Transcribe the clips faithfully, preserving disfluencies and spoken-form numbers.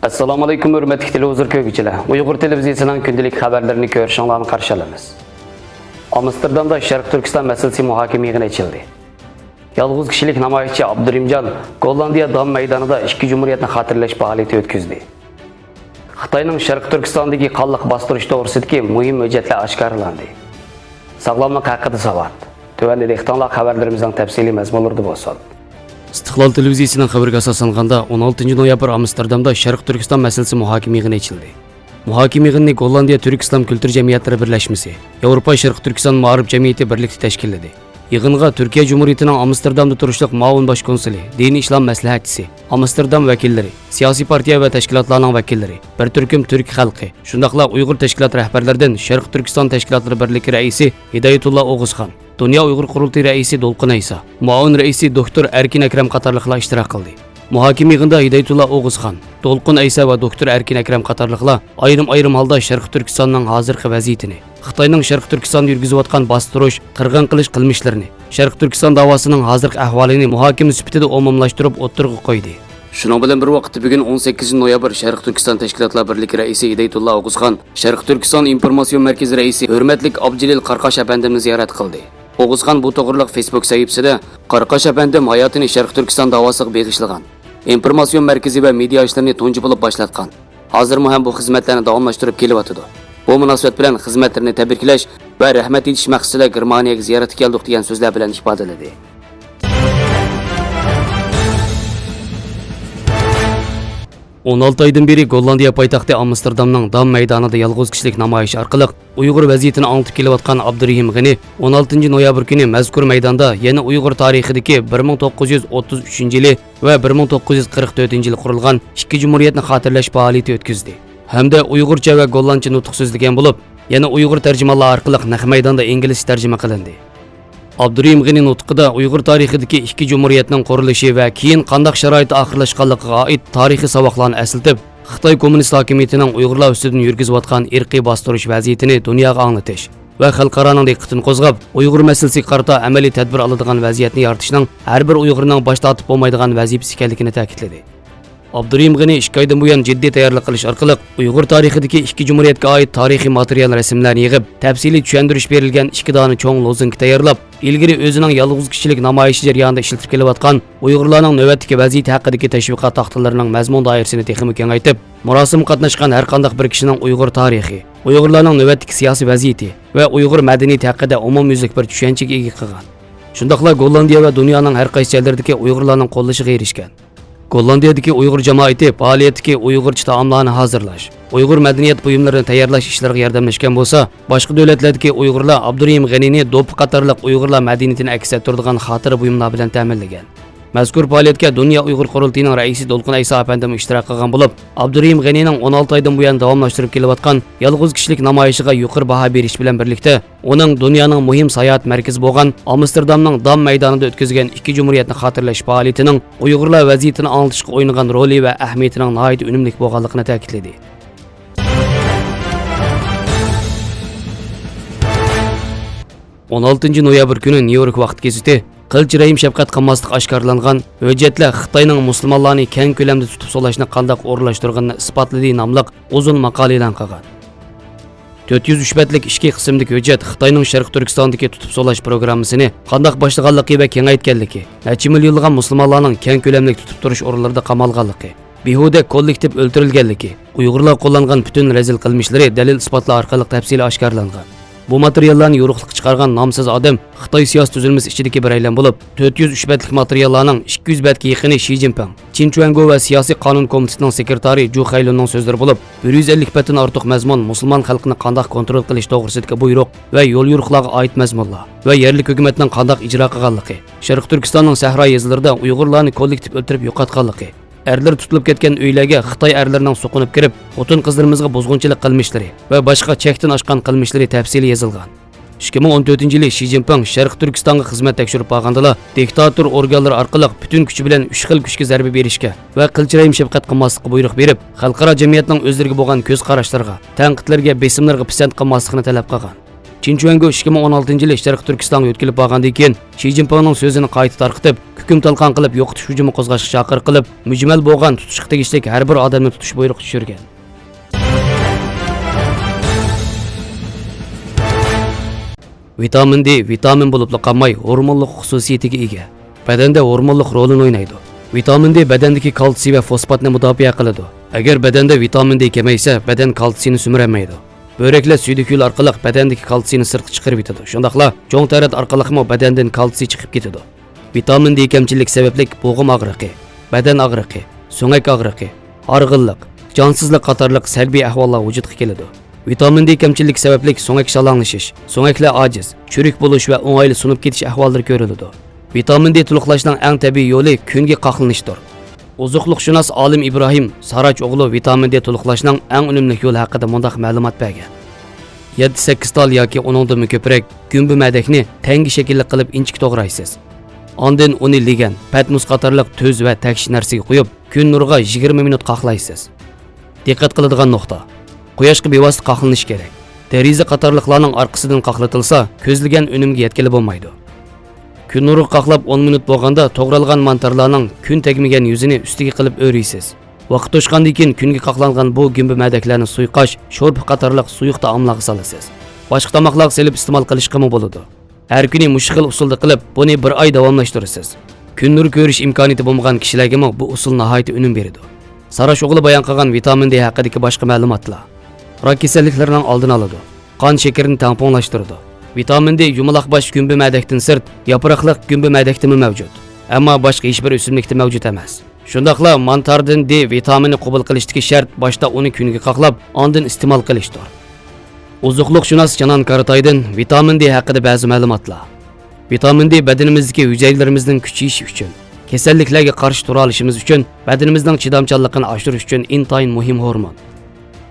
ئەسسالامۇئەلەيكۇم، ھۆرمەتلىك تېلېۋىزور كۆرگۈچىلەر. ئۇيغۇر تېلېۋىزىيەسىنىڭ كۈندىلىك خەۋەرلىرىنى كۆرۈشۈڭلارنى قارشى ئالىمىز. ئامستېردامدا شەرقىي تۈركىستان مەسىلىسى مۇھاكىمە يىغىنى ئېچىلدى. يالغۇز كىشىلىك نامايىشچى ئابدۇرېھىمجان گوللاندىيە دام مەيدانىدا ئىككى جۇمھۇرىيەتنى خاتىرىلەش پائالىيىتى ئۆتكۈزدى. خىتاينىڭ شەرقىي تۈركىستاندىكى قانلىق باستۇرۇش توغرىسىدىكى مۇھىم ھۆججەتلەر ئاشكارىلاندى. ساغلاملىق ھەققىدە ساۋات. تۆۋەندە دىققىتىڭلار خەۋەرلىرىمىزنىڭ تەپسىلىي مەزمۇنلىرىدا بولسۇن. ئىستىقلال تېلېۋىزىيىسىنىڭ خەۋىرىگە ئاساسلانغاندا، ئون ئالتىنچى نويابىر ئامستېردامدا شەرقىي تۈركىستان مەسىلىسى مۇھاكىمە يىغىنى ئېچىلدى. مۇھاكىمە يىغىنىنى گوللاندىيە تۈرك ئىسلام كۈلتۈر جەمئىيەتلىرى بىرلەشمىسى، ياۋروپا شەرقىي تۈركىستان مائارىپ جەمئىيىتى بىرلىكتە تەشكىللىدى. يىغىنغا تۈركىيە جۇمھۇرىيىتىنىڭ ئامستېردامدا تۇرۇشلۇق مۇئاۋىن باش كونسۇلى، دىنىي ئىسلام مەسلىھەتچىسى، ئامستېردام ۋەكىللىرى، سىياسىي پارتىيە ۋە تەشكىلاتلارنىڭ ۋەكىللىرى، بىر تۈركۈم تۈرك خەلقى، شۇنداقلا ئۇيغۇر تەشكىلات رەھبەرلىرىدىن شەرقىي تۈركىستان تەشكىلاتلىرى بىرلىكى رەئىسى ھىدايەتۇللا ئوغۇزخان، دۇنيا ئۇيغۇر قۇرۇلتىيى رەئىسى دولقۇن ئەيسا، مۇئاۋىن رەئىسى دوكتور ئەركىن ئەكرەم قاتارلىقلار ئىشتىراك قىلدى. مۇھاكىمە يىغىنىدا ھىدايەتۇللا ئوغۇزخان، دولقۇن ئەيسا ۋە دوكتور ئەركىن ئەكرەم قاتارلىقلار ئايرىم-ئايرىم ھالدا شەرقىي تۈركىستاننىڭ ھازىرقى ۋەزىيىتىنى، خىتاينىڭ شەرقىي تۈركىستاندا يۈرگۈزۈۋاتقان باستۇرۇش، قىرغىن قىلىش قىلمىشلىرىنى، شەرقىي تۈركىستان داۋاسىنىڭ ھازىرقى ئەھۋالىنى مۇھاكىمە سۈپىتىدە ئومۇملاشتۇرۇپ ئوتتۇرىغا قويدى. شۇنىڭ بىلەن بىر ۋاقىتتا، بۈگۈن ئون سەككىزىنچى نويابىر شەرقىي تۈركىستان تەشكىلاتلار بىرلىكى رەئىسى ھىدايەتۇللا ئوغۇزخان شەرقىي تۈركىستان ئىنفورماتسىيون مەركىزى رەئىسى ھۆرمەتلىك ئابدۇجېلىل قاراقاش ئەپەندىمنى زىيارەت قىلدى. ئوغۇزخان بۇ توغرىلىق فېيسبۇك سەھىپىسىدە، قاراقاش ئەپەندىم ھاياتىنى شەرقىي تۈركىستان داۋاسىغا بېغىشلىغان، ئىنفورماتسىيون مەركىزى ۋە مېدىيا ئىشلىرىنى تۇنجى بولۇپ باشلاتقان. ھازىرمۇ ھەم بۇ خىزمەتلەرنى داۋاملاشتۇرۇپ كېلىۋاتىدۇ. بۇ مۇناسىۋەت بىلەن خىزمەتلىرىنى تەبرىكلەش ۋە رەھمەت ئېيتىش مەقسىتىدە گېرمانىيەگە زىيارەتكە كەلدۇق، دېگەن سۆزلەر بىلەن ئىپادىلىدى. ئون ئالتە ئايدىن بېرى گوللاندىيە پايتەختى ئامستېردامنىڭ دام مەيدانىدا يالغۇز كىشىلىك نامايىش ئارقىلىق ئۇيغۇر ۋەزىيىتىنى ئاڭلىتىپ كېلىۋاتقان ئابدۇرېھىم غېنى ئون ئالتىنچى نويابىر كۈنى مەزكۇر مەيداندا يەنە ئۇيغۇر تارىخىدىكى بىر مىڭ توققۇز يۈز ئوتتۇز ئۈچىنچى يىلى ۋە بىر مىڭ توققۇز يۈز قىرىق تۆتىنچى يىلى قۇرۇلغان ئىككى جۇمھۇرىيەتنى خاتىرىلەش پائالىيىتى ئۆتكۈزدى ھەمدە ئۇيغۇرچە ۋە گوللاندچە نۇتۇق سۆزلىگەن بولۇپ، يەنە ئۇيغۇر تەرجىمانلار ئارقىلىق نەق مەيداندا ئىنگلىزچە تەرجىمە قىلىندى. ئابدۇرېھىم غېنى نۇتقىدا ئۇيغۇر تارىخىدىكى ئىككى جۇمھۇرىيەتنىڭ قۇرۇلۇشى ۋە كېيىن قانداق شارائىتتا ئاخىرلاشقانلىقىغا ئائىت تارىخىي ساۋاقلارنى ئەسلىتىپ، خىتاي كوممۇنىست ھاكىمىيىتىنىڭ ئۇيغۇرلار ئۈستىدىن يۈرگۈزۈۋاتقان ئىرقىي باستۇرۇش ۋەزىيىتىنى دۇنياغا ئاڭلىتىش ۋە خەلقئارانىڭ دىققىتىنى قوزغاپ، ئۇيغۇر مەسىلىسىگە قارىتا ئەمەلىي تەدبىر ئالىدىغان ۋەزىيەتنى يارىتىشنىڭ ھەر بىر ئۇيغۇرنىڭ باش تارتىپ بولمايدىغان ۋەزىپىسى ئىكەنلىكىنى تەكىتلىدى. ئابدۇرېھىم غېنى ئىككى ئايدىن بۇيان جىددىي تەييارلىق قىلىش ئارقىلىق، ئۇيغۇر تارىخىدىكى ئىككى جۇمھۇرىيەتكە ئائىت تارىخىي ماتېرىيال، رەسىملەرنى يىغىپ، تەپسىلىي چۈشەندۈرۈش بېرىلگەن ئىككى دانە چوڭ لوزۇنكا تەييارلاپ، ئىلگىرى ئۆزىنىڭ يالغۇز كىشىلىك نامايىشى جەريانىدا ئىشلىتىپ كېلىۋاتقان ئۇيغۇرلارنىڭ نۆۋەتتىكى ۋەزىيىتى ھەققىدىكى تەشۋىقات تاختىلىرىنىڭ مەزمۇن دائىرىسىنى تېخىمۇ كېڭەيتىپ، مۇراسىمغا قاتناشقان ھەر قانداق بىر كىشىنىڭ ئۇيغۇر تارىخى، ئۇيغۇرلارنىڭ نۆۋەتتىكى سىياسىي ۋەزىيىتى ۋە ئۇيغۇر مەدەنىيىتى ھەققىدە ئومۇميۈزلۈك بىر چۈشەنچىگە ئىگە قىلغان. شۇنداقلا گوللاندىيە ۋە دۇنيانىڭ ھەر قايسى جايلىرىدىكى ئۇيغۇرلارنىڭ قوللىشىغا ئېرىشكەن. گوللاندىيەدىكى ئۇيغۇر جامائىتى پائالىيەتتىكى ئۇيغۇرچە تائاملارنى ھازىرلاش، ئۇيغۇر مەدەنىيەت بۇيۇملىرىنى تەييارلاش ئىشلىرىغا ياردەملەشكەن بولسا، باشقا دۆلەتلەردىكى ئۇيغۇرلار ئابدۇرېھىم غېنىنى دوپپا قاتارلىق ئۇيغۇرلار مەدەنىيىتىنى ئەكس ئەتتۈرىدىغان خاتىرە بۇيۇملار بىلەن تەمىنلىگەن. مەزكۇر پائالىيەتكە دۇنيا ئۇيغۇر قۇرۇلتىيىنىڭ رەئىسى دولقۇن ئەيسا ئەپەندىمۇ ئىشتىراك قىلغان بولۇپ، ئابدۇرېھىم غېنىنىڭ ئون ئالتە ئايدىن بۇيان داۋاملاشتۇرۇپ كېلىۋاتقان يالغۇز كىشىلىك نامايىشىغا يۇقىرى باھا بېرىش بىلەن بىرلىكتە، ئۇنىڭ دۇنيانىڭ مۇھىم ساياھەت مەركىزى بولغان ئامستېردامنىڭ دام مەيدانىدا ئۆتكۈزگەن ئىككى جۇمھۇرىيەتنى خاتىرىلەش پائالىيىتىنىڭ ئۇيغۇرلار ۋەزىيىتىنى ئاڭلىتىشقا ئوينىغان رولى ۋە ئەھمىيىتىنىڭ ناھايىتى ئۈنۈملۈك بولغانلىقىنى تەكىتلىدى. ئون ئالتىنچى نويابىر كۈنى نيۇ يورك ۋاقىت گېزىتى قىلچە رەھىم شەپقەت قىلماسلىق ئاشكارىلانغان ھۆججەتلەر خىتاينىڭ مۇسۇلمانلارنى كەڭ كۆلەمدە تۇتۇپ سولاشنى قانداق ئورۇنلاشتۇرغىنىنى ئىسپاتلىدى ناملىق ئۇزۇن ماقالە ئېلان قىلغان. تۆت يۈز ئۈچ بەتلىك ئىككى قىسىمدىكى ھۆججەت خىتاينىڭ شەرقىي تۈركىستاندىكى تۇتۇپ سولاش پروگراممىسىنى قانداق باشلىغانلىقى ۋە كېڭەيتكەنلىكى، نەچچە مىليونلىغان مۇسۇلمانلارنىڭ كەڭ كۆلەملىك تۇتۇپ تۇرۇش ئورۇنلىرىدا قامالغانلىقى، بىھۇدە كوللېكتىپ ئۆلتۈرۈلگەنلىكى، ئۇيغۇرلار قوللانغان پۈتۈن رەزىل قىلمىشلىرى دەلىل-ئىسپاتلار ئارقىلىق تەپسىلىي ئاشكارىلانغان. بۇ ماتېرىياللارنى يورۇقلۇققا چىقارغان نامسىز ئادەم خىتاي سىياسىي تۈزۈلمىسى ئىچىدىكى بىرەيلەن بولۇپ، تۆت يۈز ئۈچ بەتلىك ماتېرىياللارنىڭ ئىككى يۈز بەتكە يېقىنى شى جىنپىڭ، چىن چۈەنگو ۋە سىياسىي قانۇن كومىتېتىنىڭ سېكرېتارى جۇ خەيلۇننىڭ سۆزلىرى بولۇپ، بىر يۈز ئەللىك بەتتىن ئارتۇق مەزمۇن مۇسۇلمان خەلقىنى قانداق كونترول قىلىش توغرىسىدىكى بۇيرۇق ۋە يوليورۇقلارغا ئائىت مەزمۇنلار ۋە يەرلىك ھۆكۈمەتنىڭ قانداق ئىجرا قىلغانلىقى، شەرقىي تۈركىستاننىڭ سەھرا يېزىلىرىدا ئۇيغۇرلارنى كوللېكتىپ ئۆلتۈرۈپ يوقاتقانلىقى، ئەرلىرى تۇتۇلۇپ كەتكەن ئۆيلەرگە خىتاي ئەرلىرىنىڭ سوقۇنۇپ كىرىپ، خوتۇن-قىزلىرىمىزغا بۇزغۇنچىلىق قىلمىشلىرى ۋە باشقا چەكتىن ئاشقان قىلمىشلىرى تەپسىلىي يېزىلغان. ئىككى مىڭ ئون تۆتىنچى يىلى شى جىنپىڭ شەرقىي تۈركىستانغا خىزمەت تەكشۈرۈپ بارغاندىلا، دىكتاتور ئورگانلىرى ئارقىلىق پۈتۈن كۈچى بىلەن ئۈچ خىل كۈچكە زەربە بېرىشكە ۋە قىلچە رەھىم-شەپقەت قىلماسلىققا بۇيرۇق بېرىپ، خەلقئارا جەمئىيەتنىڭ ئۆزلىرىگە بولغان كۆز قاراشلىرىغا، تەنقىدلەرگە، بېسىملىرىغا پىسەنت قىلماسلىقىنى تەلەپ قىلغان. چىن چۈەنگو ئىككى مىڭ ئون ئالتىنچى يىلى شەرقىي تۈركىستانغا يۆتكىلىپ بارغاندىن كېيىن، شى جىنپىڭنىڭ سۆزىنى قايتا تارقىتىپ، كۆكۈم تالقان قىلىپ يوقىتىش ھۇجۇمى قوزغاشقا چاقىرىق قىلىپ، مۈجمەل بولغان تۇتۇشقا تېگىشلىك ھەر بىر ئادەمنى تۇتۇش بۇيرۇقى چۈشۈرگەن. ۋىتامىن دې ۋىتامىن بولۇپلا قالماي، ھورمونلۇق خۇسۇسىيىتىگە ئىگە. بەدەندە ھورمونلۇق رولىنى ئوينايدۇ. ۋىتامىن دې بەدەندىكى كالتسىي ۋە فوسفاتنى مۇداپىئە قىلىدۇ. ئەگەر بەدەندە ۋىتامىن دې كېمەيسە، بەدەن كالتسىينى سۈمۈرەلمەيدۇ. بۆرەكلەر سۈيدۈك يول ئارقىلىق بەدەندىكى كالتسىينى سىرتقا چىقىرىۋېتىدۇ. شۇنداقلا چوڭ تەرەت ئارقىلىقمۇ بەدەندىن كالتسىي چىقىپ كېتىدۇ. ۋىتامىن دې كەمچىلىك سەۋەبلىك بوغۇم ئاغرىقى، بەدەن ئاغرىقى، سۆڭەك ئاغرىقى، ھارغىنلىق، جانسىزلىق قاتارلىق سەلبىي ئەھۋاللار ۋۇجۇدقا كېلىدۇ. ۋىتامىن دې كەمچىلىك سەۋەبلىك سۆڭەك شالاڭلىشىش، سۆڭەكلەر ئاجىز، چۈرۈك بولۇش ۋە ئوڭايلا سۇنۇپ كېتىش ئەھۋاللىرى كۆرۈلىدۇ. ۋىتامىن دې تولۇقلاشنىڭ ئەڭ تەبىئىي يولى كۈنگە قاقلىنىشتۇر. ئوزۇقلۇقشۇناس ئالىم ئىبراھىم ساراچ ئوغلۇ ۋىتامىن دې تولۇقلاشنىڭ ئەڭ ئۈنۈملۈك يولى ھەققىدە مۇنداق مەلۇمات بەرگەن: يەتتە سەككىز تال ياكى ئۇنىڭدىنمۇ كۆپرەك گۈمبە مەدەكنى تەڭگە شەكىللىك قىلىپ ئىنچىكە توغرايسىز. ئاندىن ئۇنى لىگەن، پەتنۇس قاتارلىق تۈز ۋە تەكشى نەرسىگە قويۇپ، كۈن نۇرىغا يىگىرمە مىنۇت قاقلايسىز. دىققەت قىلىدىغان نۇقتا: قۇياشقا بىۋاسىتە قاقلىنىش كېرەك. دېرىزە قاتارلىقلارنىڭ ئارقىسىدىن قاقلىتىلسا، كۆزلىگەن ئۈنۈمگە يەتكىلى بولمايدۇ. كۈن نۇرىغا قاقلاپ ئون مىنۇت بولغاندا، توغرالغان مانتارلارنىڭ كۈن تەگمىگەن يۈزىنى ئۈستىگە قىلىپ ئۆرۈيسىز. ۋاقىت توشقاندىن كېيىن كۈنگە قاقلانغان بۇ گۈمبە مەدەكلەرنى سۇيۇقئاش، شورپا قاتارلىق سۇيۇق تائاملارغا سالىسىز. باشقا تاماقلارغا سېلىپ ئىستېمال قىلىشقىمۇ بولىدۇ. ھەر كۈنى مۇشۇ خىل ئۇسۇلدا قىلىپ، بۇنى بىر ئاي داۋاملاشتۇرىسىز. كۈن نۇرى كۆرۈش ئىمكانىيىتى بولمىغان كىشىلەرگىمۇ بۇ ئۇسۇل ناھايىتى ئۈنۈم بېرىدۇ. ساراش ئوغلى بايان قىلغان ۋىتامىن دې ھەققىدىكى باشقا مەلۇماتلار: راك كېسەللىكلىرىنىڭ ئالدىنى ئالىدۇ، قان شېكىرىنى تەڭپۇڭلاشتۇرىدۇ. ۋىتامىن دې يۇمىلاق باش گۈمبە مەدەكتىن سىرت، ياپراقلىق گۈمبە مەدەكتىمۇ مەۋجۇت. ئەمما باشقا ھېچبىر ئۆسۈملۈكتە مەۋجۇت ئەمەس. شۇنداقلا مانتاردىن دې ۋىتامىنى قوبۇل قىلىشتىكى شەرت باشتا ئۇنى كۈنگە قاقلاپ، ئاندىن ئىستېمال قىلىشتۇر. ئوزۇقلۇقشۇناس جانان كاراتايدىن ۋىتامىن دې ھەققىدە بەزى مەلۇماتلار. ۋىتامىن دې بەدىنىمىزدىكى ھۈجەيرىلىرىمىزنىڭ كۈچىيىشى ئۈچۈن، كېسەللىكلەرگە قارشى تۇرالىشىمىز ئۈچۈن، بەدىنىمىزنىڭ چىدامچانلىقىنى ئاشۇرۇش ئۈچۈن ئىنتايىن مۇھىم ھورمون.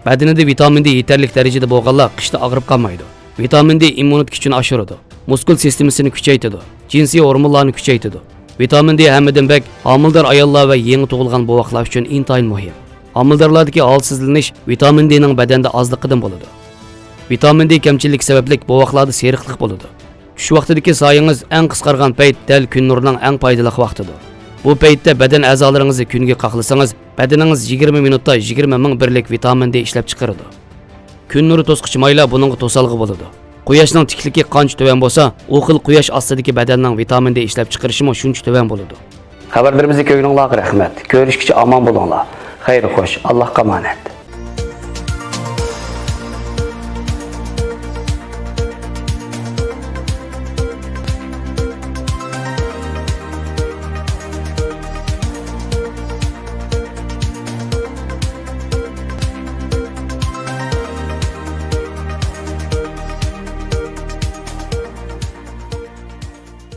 بەدىنىدە ۋىتامىن دې يېتەرلىك دەرىجىدە بولغانلار قىشتا ئاغرىپ قالمايدۇ. ۋىتامىن دې ئىممۇنىتېت كۈچىنى ئاشۇرىدۇ، مۇسكۇل سىستېمىسىنى كۈچەيتىدۇ، جىنسىي ھورمونلارنى كۈچەيتىدۇ. ۋىتامىن دې ھەممىدىن بەك ھامىلىدار ئاياللار ۋە يېڭى تۇغۇلغان بوۋاقلار ئۈچۈن ئىنتايىن مۇھىم. ھامىلىدارلاردىكى ھالسىزلىنىش ۋىتامىن دېنىڭ بەدەندە ئازلىقىدىن بولىدۇ. ۋىتامىن دې كەمچىللىكى سەۋەبلىك بوۋاقلاردا سېرىقلىق بولىدۇ. چۈش ۋاقتىدىكى سايىڭىز ئەڭ قىسقارغان پەيت دەل كۈن نۇرىنىڭ ئەڭ پايدىلىق ۋاقتىدۇر. بۇ پەيتتە بەدەن ئەزالىرىڭىزنى كۈنگە قاقلىسىڭىز، بەدىنىڭىز يىگىرمە مىنۇتتا يىگىرمە مىڭ بىرلىك ۋىتامىن دې ئىشلەپ چىقىرىدۇ. كۈن نۇرى توسقۇچى مايلار بۇنىڭغا توسالغۇ بولىدۇ. قۇياشنىڭ تىكلىكى قانچە تۆۋەن بولسا، ئۇ خىل قۇياش ئاستىدىكى بەدەننىڭ ۋىتامىن دې ئىشلەپ چىقىرىشىمۇ شۇنچە تۆۋەن بولىدۇ. خەۋەرلىرىمىزنى كۆرگىنىڭلارغا رەھمەت. كۆرۈشكىچە ئامان بولۇڭلار. خەير خوش، ئاللاھقا ئامانەت.